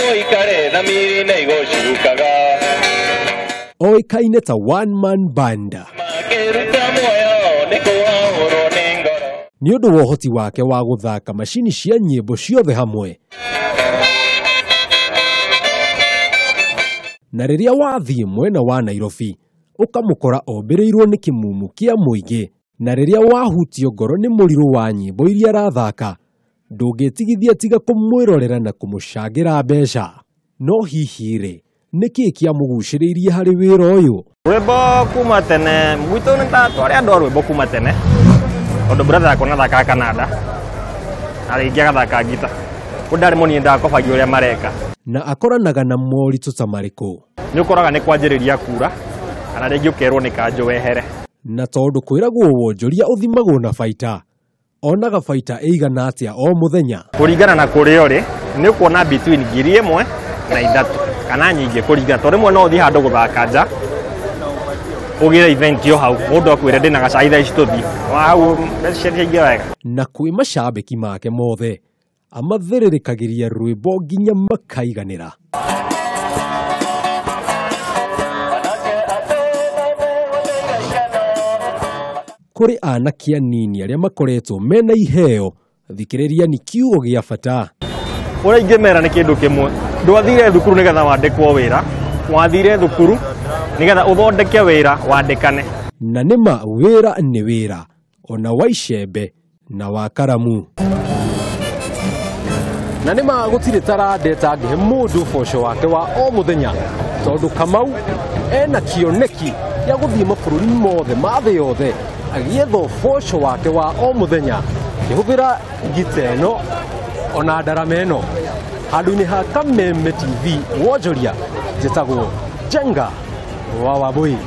Mũikare thamiri na igũcukaga. Oĩkaine ta one man band. Makĩruta muoyo nĩ kũhahũrwo nĩ ngoro. Nĩ ũndũ wa ũhoti wake wa gũthaka macini cia nyĩmbo ciothe hamwe. Na rĩrĩa wathiĩ mwena wa Nairobi, ũkamũkora ombĩrĩirwo nĩ kĩmumu kĩa mũingĩ, na rĩrĩa wahutio ngoro nĩ mũrirũ wa nyĩmbo iria arathaka, ndũngĩtigithia tiga kũmwĩrorera na kũmũcangĩra mbeca. No hihi rĩ, nĩkĩĩ kĩamũgucĩrĩirie harĩ wĩra ũyũ? Rwĩmbo kuma tene gwitũ nĩ ta twarĩ andũ a rwĩmbo kuma tene, tondũ brother yakwa nĩathakaga kananda na rĩngĩ agathaka ngita, kũ ndarĩ mũnini ndakobagia ũrĩa mareka. Na akoranaga na moritũ ta marĩkũ? Nĩ ũkoraga nĩ kwanjĩrĩria kura kana rĩngĩ ũkerwo nĩ kanjũ wehere. Na tondũ kwĩragwo wonjoria ũthimagwo na baita, onaga baita ĩigana atĩa o mũthenya? Kũringana na kũrĩa ũrĩ nĩ ũkuona between 1,000 na 3,000 kana nyingĩ, kũringana, tondũ rĩmwe no ũthiĩ handũ gũthaka nja ũgĩre event yo hau, mũndũ akwĩre ndĩna gacai thaa ici tũthiĩ hau, mbeca ciaingĩra wega. Na kwĩ macambĩki make mothe amathĩrĩrĩkagĩria rwĩmbo nginya makaiganĩra. Kũrĩ anake anini arĩa makoretwo mena iheo, thikĩrĩria nĩ kiugo gĩa bata. Ũrĩa ingĩmera nĩ kĩndũ kĩmwe, ndwathire thukuru nĩgetha wandĩkwo wĩra, wathire thukuru nĩgetha ũthondeke wĩra wandĩkane. Na nĩma wĩra nĩ wĩra, ona wa icembe na wa karamu. Na nĩma gũtirĩ taranda ĩtangĩhe mũndũ ũboco wake wa o mũthenya, tondũ Kamau ena kĩoneki gĩa gũthiĩ mabũrũri mothe ma thĩ yothe agĩetha ũboco wake wa o mũthenya akĩhũthĩra ngita ĩno ona ndarama ĩno. Handũ-inĩ ha Kameme TV wonjoria, njĩtagwo Njenga wa Wambui.